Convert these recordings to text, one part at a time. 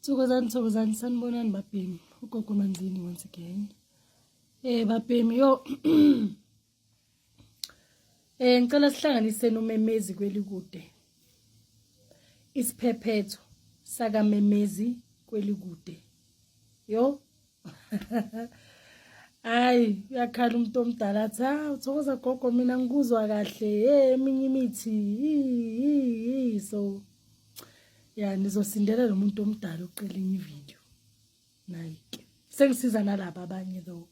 Thokozani, thokozani, sanibonani babhemi. Ugogo Manzini once again. Babhemi yo ngicela sihlanganiseni umemezi kwelikude. Isiphephetho sakamemezi kwelikude. Yo. Hayi, uyakhala umuntu omdala athi, "Ah, uthokoza gogo mina ngikuzwa kahle. Hey, eminye imithi." So ya nizosindela lo muntu omdala uqela enye ivideo. Nayi-ke. Sengisiza nalaba abanye though.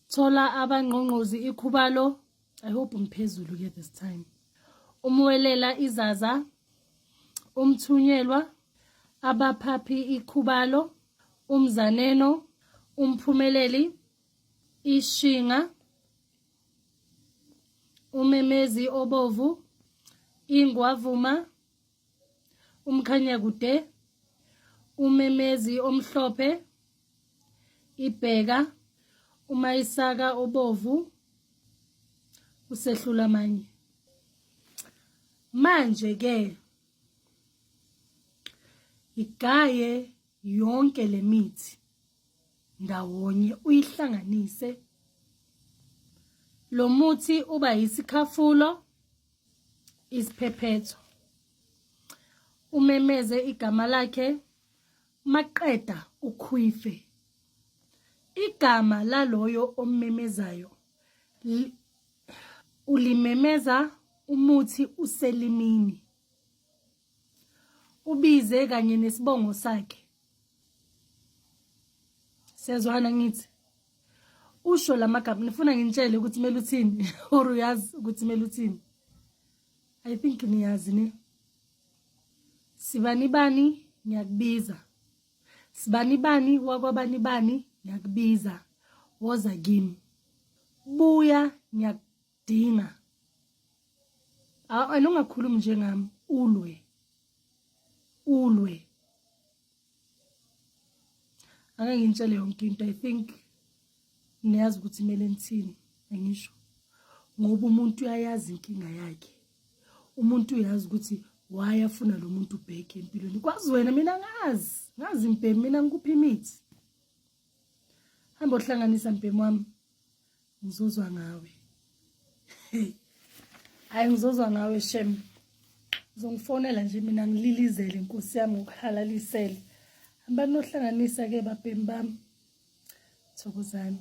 Thola abangqongqozi ikhubalo. I hope ngiphezulu ke this time. Umwelela izaza, umthunyelwa, abaphaphi ikhubalo, umzaneno, umphumeleli, ishinga, umemezi obovu, ingwavuma, umkhanyakude, umemezi omhlophe, ibheka, umayisaka obovu, usehlula amanye. Manje ke igaye yonke lemithi ndawonye uyihlanganise. Lo muthi uba yisikhafulo, isiphephetho. Umemeze igama lakhe maqeda ukhwife. Igama laloyo ommemezayo ulimemeza umuthi uselimini. Ubize kanye nesibongo sakhe. Siyazwana ngithi usho lamagama nifuna nginitshele ukuthi kumele uthini or uyazi ukuthi kumele uthini. I think niyazi ne. Sibani bani ngiyakubiza. Sibani bani wakwabani bani ngiyakubiza. Woza kimi. Buya ngiyakudinga. Awu ungakhulumi njengami ulwe. Ulwe. Ake ngintshele yonke into. I think niyazi ukuthi kumele nithini, angisho. Ngoba umuntu uyayazi inkinga yakhe. Umuntu uyazi ukuthi why afuna lo muntu ubheke empilweni. Kwazi wena, mina ngazi. Ngazi mbhemi, mina ngikuphi imithi. Hamba ohlanganisa mbhemi wami. Ngizozwa ngawe. Hey. Hayi ngizozwa ngawe shem. Uzongifonela nje mina ngililizele inkosi yami ngokuhalalisele. Hamba nohlanganisa ke babhemi bami. Thokozani.